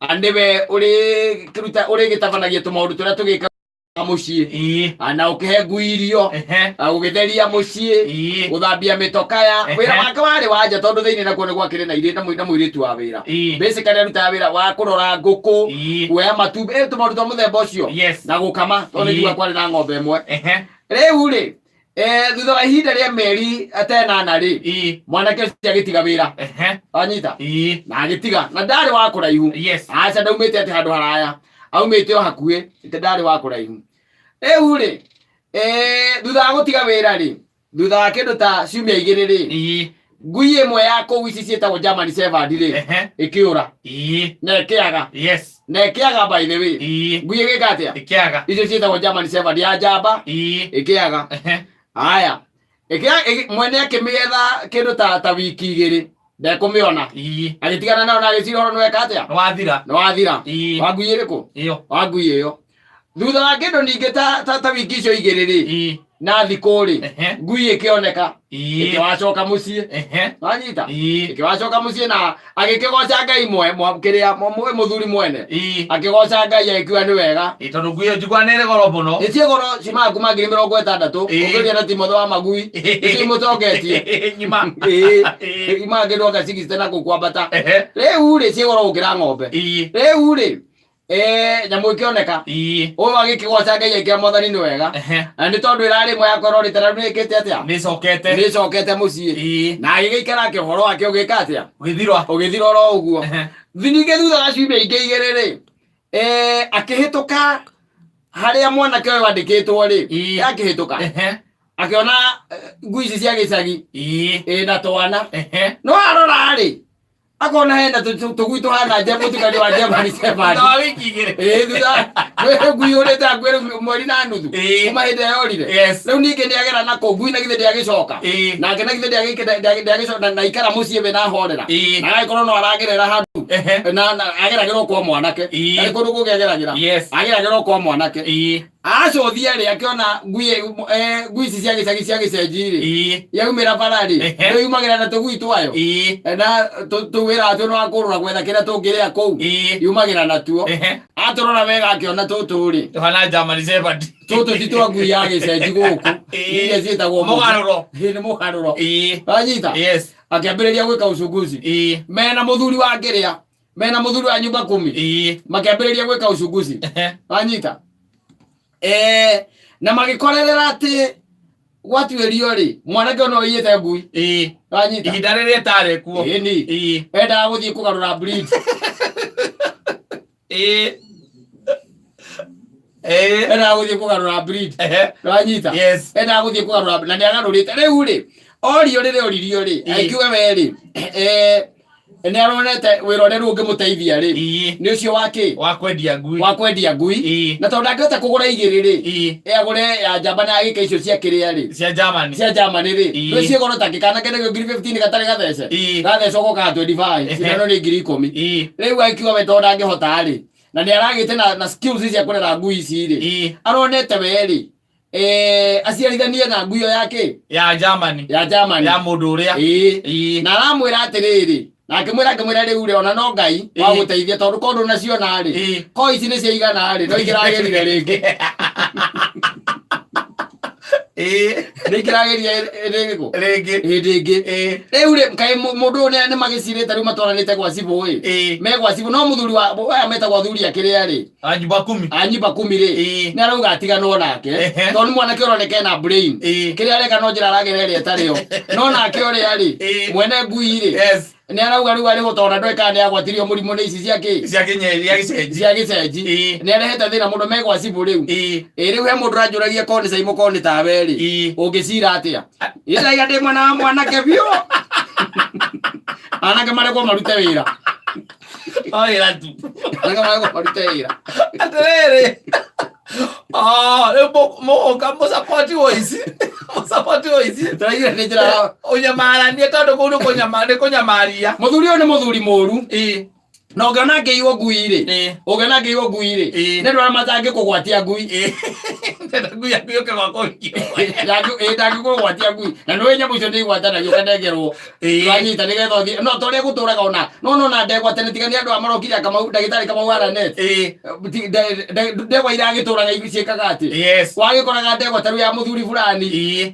Nĩwe ũrĩkĩruta ũrĩgĩtabanagia tũmaũndũ tũrĩa tũgĩkaga mũciĩ. Na ũkĩhe ngui irio, gũgĩtheria mũciĩ, gũthambia mĩtokaya. Wĩra wake warĩ wa nja tondũ thĩinĩ nakuo nĩ gwakĩrĩ na irĩ na mũirĩtu wa wĩra. Basically arutaga wĩra wa kũrora ngũkũ, kuoya matumbĩ, tũmaũndũ twa mũthemba ũcio. Na gũkama tondũ nĩ njuga kwarĩ na ng'ombe ĩmwe. Rĩu rĩ, thutha wa ihinda rĩa mĩeri ta ĩnana rĩ, mwanake ũcio agĩtiga wĩra. Wanyita? Na agĩtiga na ndarĩ wa kũraihu. Aca, ndaumĩte atĩ handũ haraya, aumĩte o hakuhĩ, atĩ ndarĩ wa kũraihu. Rĩu rĩ, thutha wa gũtiga wĩra rĩ, thutha wa kĩndũ ta ciumia 2 rĩ, ngui ĩmwe ya kũu ici ciĩtagwo German Shepherd rĩ, ĩkĩũra na ĩkĩaga. Na ĩkĩaga, by the way. Ngui ĩgĩka atĩa? Ĩkĩaga. Icio ciĩtagwo German Shepherd ya njamba. Ĩkĩaga. Haya. Mwene akĩmĩetha kĩndũ ta wiki 2, ndekũmĩona. Agĩtigana nayo na agĩciria ũhoro nĩweka atĩa? Nĩwathira. Nĩwathira. Wa ngui ĩrĩkũ? Ĩyo. Wa ngui ĩyo. Thutha wa kĩndũ ningĩ ta wiki icio 2 rĩ, na thikũ rĩ, ngui ĩkĩoneka. Ĩkĩwacoka mũciĩ. Wanyita? Ĩkĩwacoka mũciĩ na agĩkĩgoca Ngai kĩrĩa mũthuri mwene. Akĩgoca Ngai agĩkiuga nĩ wega. Tondũ ngui ĩyo njiguaga nĩ ĩrĩ goro mũno. Nĩ ciĩ goro, ciumaga kuma 60,000. Ũngĩũria na Timothy wa magui, nĩcio imũtongetie. Ng'ima. Imaga kĩndũ anga 60 na kũu kwambata. Rĩu rĩ, ciĩ goro gũkĩra ng'ombe. Rĩu rĩ, nyamũ ĩkĩoneka. Ũyũ agĩkĩgoca Ngai akĩra Mwathani nĩ wega. Na nĩ tondũ ĩrarĩ ĩmwe yakwa ĩrorĩte na rĩu nĩ ĩkĩte atĩa? Nĩ ĩcokete. Nĩ ĩcokete mũciĩ. Na agĩgĩikara ake ũhoro wake ũgĩka atĩa? Ũgĩthira. Ũgĩthira oro ũguo. Ningĩ thutha wa ciumia ingĩ 2 rĩ, akĩhĩtũka harĩa mwanake ũyũ andĩkĩtwo rĩ, akĩhĩtũka akĩona ngui ici cia gĩcagi ĩna twana. No arora rĩ, akona hena tũgui tũhana mũtukanio wa German Shepherd. Thutha wa wiki 2. Thutha ngui ũrĩte hakuhĩ mweri na nuthu kuma hĩndĩ ĩrĩa yorire. Rĩu ningĩ nĩagera na kũu, ngui na githĩ ndĩagĩcoka? Nake na githĩ ndĩagĩcoka na ikara mũciĩ wĩna horera? Na agagĩkorwo no aragerera handũ. Na ageragĩra o kwa mwanake. Ndarĩ kũndũ kũngĩ ageragĩra. Ageragĩra o kwa mwanake. Acũthia rĩ, akĩona ngui ici cia gĩcagi cia gĩcenji rĩ, yaumĩra bara rĩ, nĩ yumagĩra na tũgui twayo. Na tũwĩra watuo nĩ wa kũrũra gwetha kĩrĩa tũngĩrĩa kũu. Yumagĩra natuo. Atũrora wega akĩona tũtũ rĩ, Tũhana German Shepherd. Tũtũ ti twa ngui ya gĩcenji gũkũ. Iria ciĩtagwo Mũgarũro. Nĩ mũgarũro. Wanyita? Yes. Akĩambĩrĩria gwĩka uchunguzi. Mena mũthuri wa kĩrĩa, mena mũthuri wa nyumba kumi. Makĩambĩrĩria gwĩka uchunguzi. Wanyita? Na magĩkorerera atĩ gwatuĩrio rĩ, mwanake ũyũ no aiyĩte ngui. Wanyita? Ihinda rĩrĩa ĩtarĩ kuo. Ĩni. Endaga gũthiĩ kũgarũra breed. Endaga gũthiĩ kũgarũra breed. Wanyita? Yes. Endaga gũthiĩ kũgarũra na nĩ agarũrĩte. Rĩu rĩ, orio rĩrĩa oririo rĩ, akiuga we rĩ, nĩ aronete wĩra ũrĩa rĩu ũngĩmũteithia rĩ, nĩ ũcio wa kĩ? Wa kwendia ngui. Wa kwendia ngui. Na tondũ ndangĩhota kũgũra 2 rĩ, agũre ya njamba na agĩka icio cia kĩrĩa rĩ, Cia Germany. Cia Germany rĩ, nĩ ciĩ goro ta kĩkana kendagio 15,000 gatarĩ gathece. Gathecwo gokaga 25, cindano nĩ 10,000. Rĩu akiuga we tondũ ndangĩhota rĩ, na nĩ aragĩte na skills cia kũrera ngui ici rĩ, aronete we rĩ, aciarithanie na ngui ĩyo ya kĩ? Ya Germany. Ya Germany. Ya mũndũ ũrĩa. Na aramwĩra atĩrĩrĩ, na akĩmwĩra rĩu rĩ, ona no Ngai wa gũteithia tondũ ko ndũnaciona rĩ, ko ici nĩ ciaigana rĩ, no ikĩragĩrire rĩngĩ. Nĩ ikĩragĩrire rĩrĩkũ? Rĩngĩ. Hĩndĩ ĩngĩ. Rĩu rĩ, kaĩ mũndũ ũyũ nĩ magĩcirĩte rĩu matwaranĩte gwa cibũ ĩ. Me gwa cibũ no mũthuri wa aya metagwo athuri a kĩrĩa rĩ, A nyumba kumi. A nyumba kumi rĩ, nĩ arauga atiganwo nake tondũ nĩ mwanake ũroneka ena brain. Kĩrĩa areka no njĩra aragera ĩrĩa ĩtarĩ yo. No nake ũrĩa rĩ, mwene ngui rĩ, nĩ arauga rĩu arĩhwo tondũ ndoĩ kana nĩ agwatirio mũrimũ nĩ ici cia kĩ? Cia kĩnyeri ya gĩcenji. Cia gĩcenji. Nĩ arehete thĩna mũno me gwa cibũ rĩu. Ĩ rĩu he mũndũ ũranjũragia korwo nĩ Caimo, korwo nĩ tawe rĩ, ũngĩcira atĩa? Ĩndaiga ndĩ mwena wa mwanake biũ. Anake marekwo marute wĩra. O wĩra tu. Anake marekwo marute wĩra. Atĩrĩrĩ. Oh, rĩu mũgũka mũsapoti ũici. Mũsapoti ũici. Tũraigire nĩ njĩra Ũnyamaranie tondũ kũu nĩ kũnyamaria. Mũthuri ũyũ nĩ mũthuri mũru. Na ũngĩona ngĩiywo ngui rĩ, ũngĩona ngĩiywo ngui rĩ, nĩ andũ arĩa matangĩkũgwatia ngui. Ndenda ngui yaku yũke gwakwa ũhiki. Ndangĩkũgwatia ngui na nĩũĩ nyamũ icio nĩ igwatanagio ũkanengerwo. Wanyita nĩgetha ũthiĩ no ta ũrĩa gũtũraga ona no no na ndegwa tene tiga nĩ andũ a marokire Kamau, ndagĩtarĩ Kamau wa Lanet. Ndegwa iragĩtũraga ciĩkaga atĩ wagĩkoraga ndegwa ta rĩu ya mũthuri fulani ĩ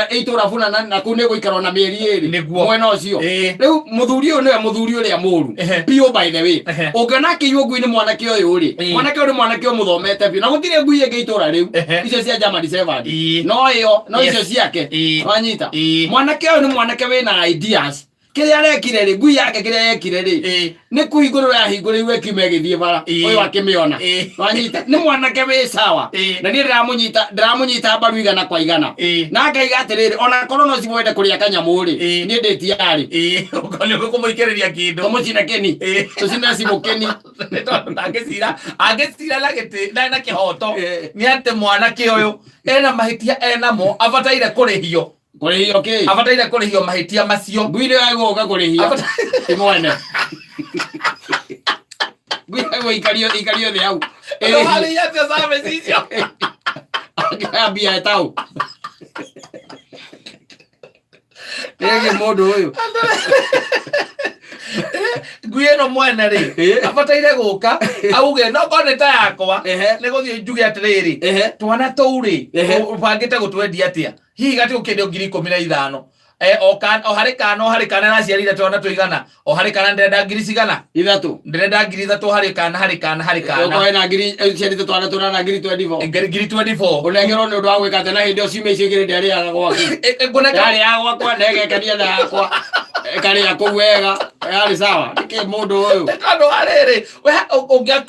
itũra buna na kũu nĩ gũikara ona mĩeri 2 mwena ũcio. Rĩu mũthuri ũyũ nĩwe mũthuri ũrĩa mũru biũ, by the way. Ũngĩona akĩiywo ngui nĩ mwanake ũyũ rĩ, mwanake ũyũ nĩ mwanake ũmũthomete biũ na gũtirĩ ngui ĩngĩ itũra rĩu icio cia German Shepherd, no ĩyo no icio ciake. Wanyita? Mwanake ũyũ nĩ mwanake wĩna ideas. Kĩrĩa arekire rĩ, ngui yake kĩrĩa yekire rĩ, nĩ kũhingũrĩrwo yahingũrĩirwo ĩkiuma ĩgĩthiĩ bara. Ũyũ akĩmĩona. Wanyita? Nĩ mwanake wĩ sawa. Na niĩ ndĩramũnyita mbaru igana kwa igana. Na ngaiga atĩrĩrĩ, ona korwo no cimwende kũrĩa kanyamũ rĩ, niĩ ndĩ tiarĩ. Nĩ ũkũmũikĩrĩria kĩndũ. Tũmũcine kĩni. Tũcine cimũ kĩni. Nĩ tondũ ndangĩcira angĩcira na gĩtĩ na kĩhoto nĩ atĩ mwanake ũyũ ena mahĩtia enamo, abataire kũrĩhio. Kũrĩhio kĩ? Abataire kũrĩhio mahĩtia macio. Ngui nĩ yagũka kũrĩhia ti mwene ngui yagwo ikario thĩ hau. Ũharĩria atĩa service icio? Akĩambia etaũ rĩngĩ mũndũ ũyũ. Ngui ĩno mwene rĩ, abataire gũka auge no korwo nĩ ta yakwa, nĩ gũthiĩ njuge atĩrĩrĩ, twana tũu rĩ, ũbangĩte gũtwendia atĩa? Hihi gatigũkĩendio 15,000? O harĩ kana, o harĩ kana araciarire twana tũigana, o harĩ kana ndĩrenda ngiri cigana? 3. Ndĩrenda 3,000 harĩ kana, harĩ kana, harĩ kana. Ũkorwo ena ngiri ciarĩte twana tũnana 24,000. 24,000. Ũnengerwo nĩ ũndũ wa gwĩka atĩa na hĩndĩ ĩyo ciumia icio igĩrĩ ndĩarĩaga gwaku? Ngũnengera. Yarĩ gwakwa na ĩgekenia na yakwa, ĩkarĩa kũu wega, yarĩ sawa. Nĩkĩ mũndũ ũyũ? Tondũ wa rĩrĩ, we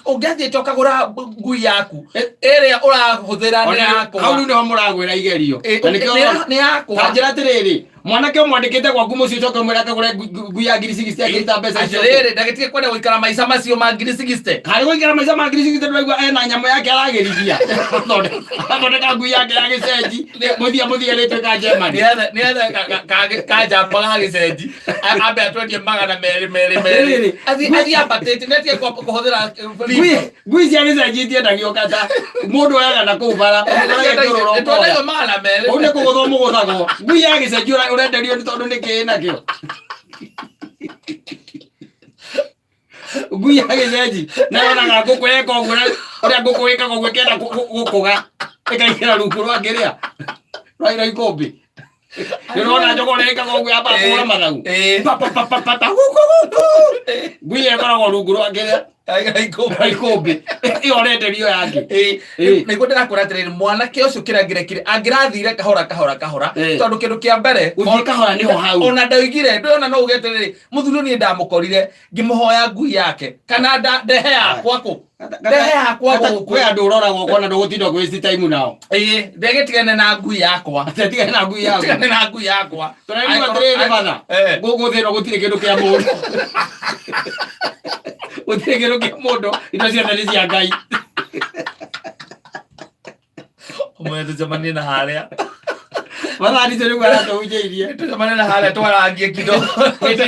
ũngĩathiĩte ũkagũra ngui yaku ĩrĩa ũrahũthĩra nĩ yakwa. Hau rĩu nĩho mũragwĩra igerio. Na nĩkĩo Nĩ yakwa. Ta njĩra atĩrĩrĩ, mwanake ũmwandĩkĩte gwaku mũciĩ ũcoke ũmwĩre akagũre ngui ya 60,000 akĩruta mbeca icio. Atĩrĩrĩ, ndagĩtige kwenda gũikara maica macio ma 60,000. Harĩ gũikara maica ma 60,000, ndũraigua ena nyamũ yake aragĩrithia, athondeka ngui yake ya gĩcenji, mũthia mũthia ĩrĩtuĩka Germany. Nĩethe kanjamba ga gĩcenji ambe atwendie 200 2 2, athiĩ ambatĩte, nĩatige kũhũthĩra. Ngui cia gĩcenji itiendagio kata mũndũ oyaga na kũu bara ũgĩkora gĩkĩũrũra ũkoya. Twendagio 200. Kũu nĩ kũgũthwo mũgũthagwo. Ngui ya gĩcenji ũrenderio nĩ tondũ nĩ kĩĩ nakĩo? Ngui ya gĩcenji na yonaga ngũkũ yeka ũguo, ũrĩa ngũkũ ĩkaga ũguo ĩkenda gũkũga ĩkaingĩra rungu rwa kĩrĩa rwa ikũmbĩ. Ndĩrona njogoo ũrĩa ĩkaga ũguo, yambaga kũhũra mathagu. Pa, pa, pa, pa, pa, pa, guku, guku. Ngui ĩyo ĩkoragwo rungu rwa kĩrĩa rwa ikũmbĩ ĩyo ũrenderio yake. Nĩguo ndĩrakwĩra atĩrĩrĩ, mwanake ũcio kĩrĩa angĩrekire angĩrathire kahora kahora kahora, tondũ kĩndũ kĩa mbere Gũthiĩ kahora nĩho hau. Ona ndoigire ndũyona no uge atĩrĩrĩ, mũthuri ũyũ niĩ ndamũkorire ngĩmũhoya ngui yake kana ndehe yakwa kũ ndehe yakwa gũkũ. Kwĩ andũ ũroragwo ũkona ndũgũtinda ũkĩ time nao. Ĩĩ, ndegĩtigane na ngui yakwa. Tigane na ngui yaku. Tigane na ngui yakwa. Tũraigua atĩrĩrĩ batha, gũkũ thĩ ĩno gũtirĩ kĩndũ kĩa mũndũ, gũtirĩ kĩndũ kĩa mũndũ, indo ciothe nĩ cia Ngai. Ũmwe tũcemanie na harĩa. Batha nditũ nĩguo aratũhunjĩirie. Tũcemanie na harĩa twarangie kido. Hĩndĩ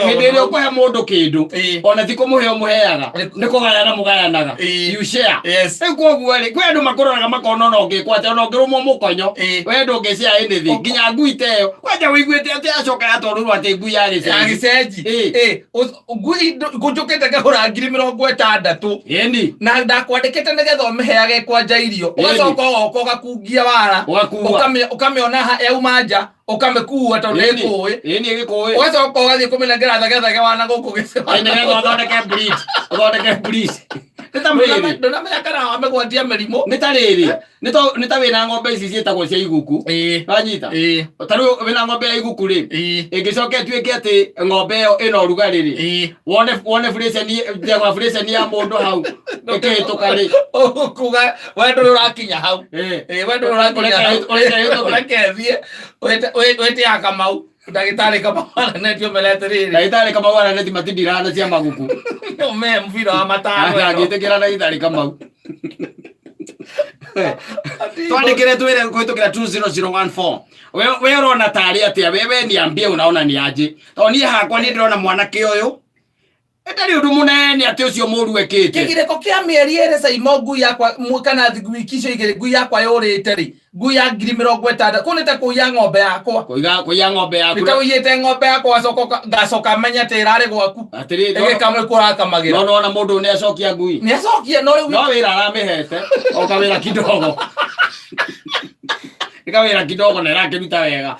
ĩrĩa ũkũhe mũndũ kĩndũ, ona ti kũmũhe ũmũheaga, nĩ kũgayana mũgayanaga. You share. Rĩu koguo rĩ, kwĩ andũ makũroraga makona ona ũngĩkwo atĩa, ona ũngĩrũmwo mũkonyo, we ndũngĩ share anything, nginya ngui ta ĩyo kwanja wĩiguĩte atĩ yacoka yatwarĩrwo atĩ ngui ya ya gĩcenji. Gĩcenji. Ngui ngũnjũkĩte ngagũra 60,000. Na ndakwandĩkĩte nĩgetha ũmĩheage kwanja irio, ũgacoka ũgoka ũgakungia wara. Ũgakua. Ũkamĩona yauma nja ũkamĩkua tondũ nĩ kũĩ. Ĩni, ĩgĩkũĩ. Ũgacoka ũgathiĩ kũmĩnengera thegethege wana gũkũ gĩcũa. Nĩgetha ũthondeke breed, ũthondeke breed. Nĩ ta rĩrĩ. Ndũnamenya kana wamĩgwatia mĩrimũ. Nĩ ta rĩrĩ, nĩ ta wĩna ng'ombe ici ciĩtagwo cia iguku. Wanyita? Ta rĩu wĩna ng'ombe ya iguku rĩ, ĩngĩcoka ĩtuĩke atĩ ng'ombe ĩyo ĩna ũrugarĩ rĩ, wone burĩceni ndegwa, burĩceni ya mũndũ hau ĩkĩhĩtũka rĩ, Ũkuga we ndũrĩ ũrakinya hau. We ndũrĩ ũrakinya hau. Ũreke ĩhĩtũke. Ũreke ĩthiĩ wĩte ya Kamau, ndagĩtarĩ Kamau aranetio mere atĩrĩrĩ. Ndagĩtarĩ Kamau araneti matindirana cia maguku. Ũmee mũbira wa matano ĩno. Ndangĩtĩkĩra ndagĩtarĩ Kamau. Twandĩkĩre twĩre kũhĩtũkĩra 20014, we ũrona tarĩ atĩa? We niambie unaona ni aje, tondũ niĩ hakwa niĩ ndĩrona mwanake ũyũ Ĩtarĩ ũndũ mũnene atĩ ũcio mũru ekĩte. Kĩgirĩko kĩa mĩeri ĩrĩ Saimo ngui yakwa kana wiki icio igĩrĩ ngui yakwa yũrĩte rĩ, ngui ya 60,000 kũu nĩ ta kũiya ng'ombe yakwa. Kũiga kũiya ng'ombe yaku. Nĩ ta ũiyĩte ng'ombe yakwa wacoka ngacoka menye atĩ ĩrarĩ gwaku. Atĩrĩrĩ. Ĩgĩkamwo ĩkũrakamagĩra. No nona mũndũ nĩ acokia ngui. Nĩ acokia no rĩu. No wĩra aramĩhete o kawĩra kidogo. Nĩ kawĩra kidogo na ĩrakĩruta wega.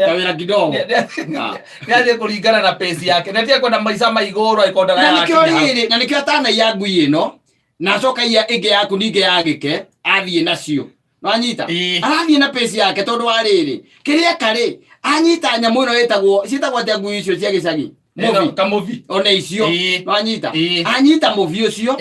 Kawĩra kidogo. Nĩ athiĩ kũringana na pace yake. Nĩ atige kwenda maica ma igũrũ angĩkorwo Na nĩkĩo rĩrĩ, na nĩkĩo atanaiya ngui ĩno na acoka iya ĩngĩ yaku ningĩ yagĩke athiĩ nacio. Wanyita? Arathiĩ na pace yake tondũ wa rĩrĩ, kĩrĩa eka rĩ, anyita nyamũ ĩno ĩtagwo, ciĩtagwo atĩa ngui icio cia gĩcagi? Mũbi. Kamũbi. Ona icio. Wanyita? Anyita mũbi ũcio.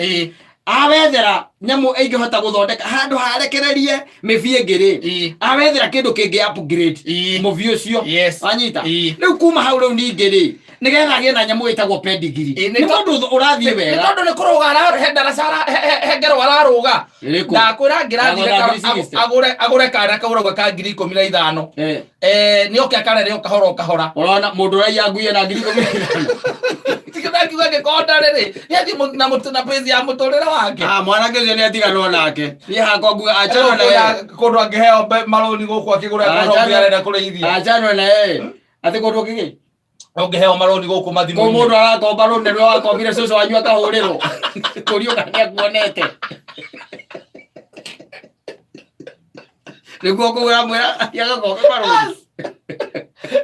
Awethera nyamũ ĩngĩhota gũthondeka handũ harekererie mĩbi ĩngĩ rĩ, awethera kĩndũ kĩngĩ upgrade mũbi ũcio. Wanyita? Rĩu kuma hau rĩu ningĩ rĩ, nĩgetha agĩe na nyamũ ĩtagwo pedigree. Nĩ mũndũ ũrathiĩ wega. Nĩ tondũ nĩ kũrũga he ndaraca he ngero ararũga. Ndakwĩra ngĩrathire agũre agũre kana kau ũrauga ka 15,000. Nĩ oke akarere o kahora o kahora. Ũrona mũndũ ũraiya ngui ena 15,000. Ndakiuga angĩkorwo ndarĩ rĩ, nĩ athiĩ na na pace ya mũtũrĩre wake. Ah, mwanake ũcio nĩ atiganwo nake. Niĩ hakwa nguga achanwo na yeye. Kũndũ angĩheo marũni gũkũ akĩgũra ng'ombe arenda kũrĩithia. Achanwo na yeye. Atĩ kũndũ kĩgĩ? Ũngĩheo marũni gũkũ Kũ mathimũ-inĩ. Mũndũ arakomba rũni nĩwe wakombire cũcũ wanyu akahũrĩrwo kũriũka nĩ akuonete nĩguo kũgũra mwĩra athiĩ agakombe marũni.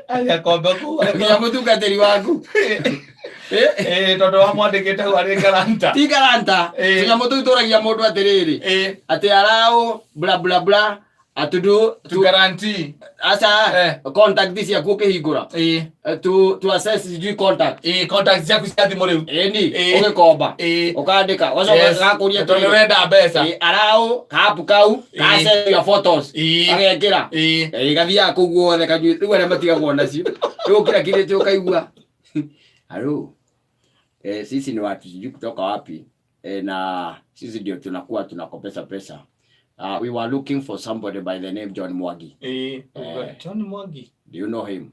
Athiĩ akombe kũu. Nginya mũtungatĩri waku. Eh, tondũ wamwandĩkĩte hau arĩ guarantor. Ti guarantor. Tũnyamũ tũu tũragia mũndũ atĩrĩrĩ, atĩ araũ bla bla bla atudu to guarantee aca. Contact ciaku ũkĩhingũra, to access sijui contact. Contact ciaku cia thimũ rĩu. Ĩni. Ũgĩkomba ũkandĩka ũgacoka gakũria. Tondũ nĩ ũrenda mbeca. Arau kapu kau ka send your photos, agekĩra gathiaga kũu guothe kanyui. Rĩu arĩa matigagwo nacio rĩu ũkĩra kirĩte ũkaigua halo, sisi ni watu sijui kutoka wapi, na sisi ndio tunakuwa tunakopesa pesa. We were looking for somebody by the name John Mwangi. John Mwangi. Do you know him?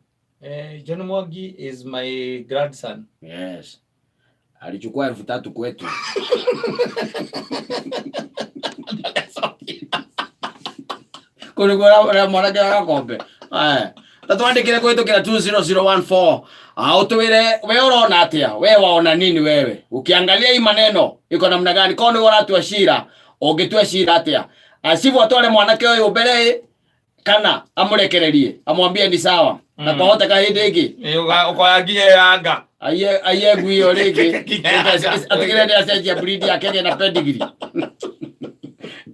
John Mwangi is my grandson. Yes. Alichukua 3,000 kwetu. Kulikuwa mwanake agakombe. Ta twandĩkĩre kũhĩtũkĩra 20014, ũtwĩre we ũrona atĩa, we waona nini, wewe ukiangalia hii maneno iko namna gani? Korwo nĩwe ũratua cira, ũngĩtua cira atĩa? Acibu atware mwanake ũyũ mbere ĩ kana amũrekererie amwambie ni sawa na kwahoteka hĩndĩ ĩngĩ? Ũkoya nginya yanga. Aiye aiye ngui ĩyo rĩngĩ atigĩrĩre nĩ acenjia breed yake ĩgĩe na pedigree.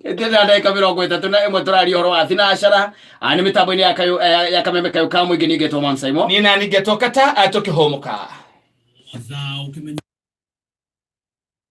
Ĩtĩ na ndagĩka 31 tũraria ũhoro wa thinacara nĩ mĩtambo-inĩ ya kayũ ya kameme kayũ ka mũingĩ. Ningĩtwo Man Saimo. Niĩ na ningetwo Kata tũkĩhũmũka. Thaa ũkĩmenya.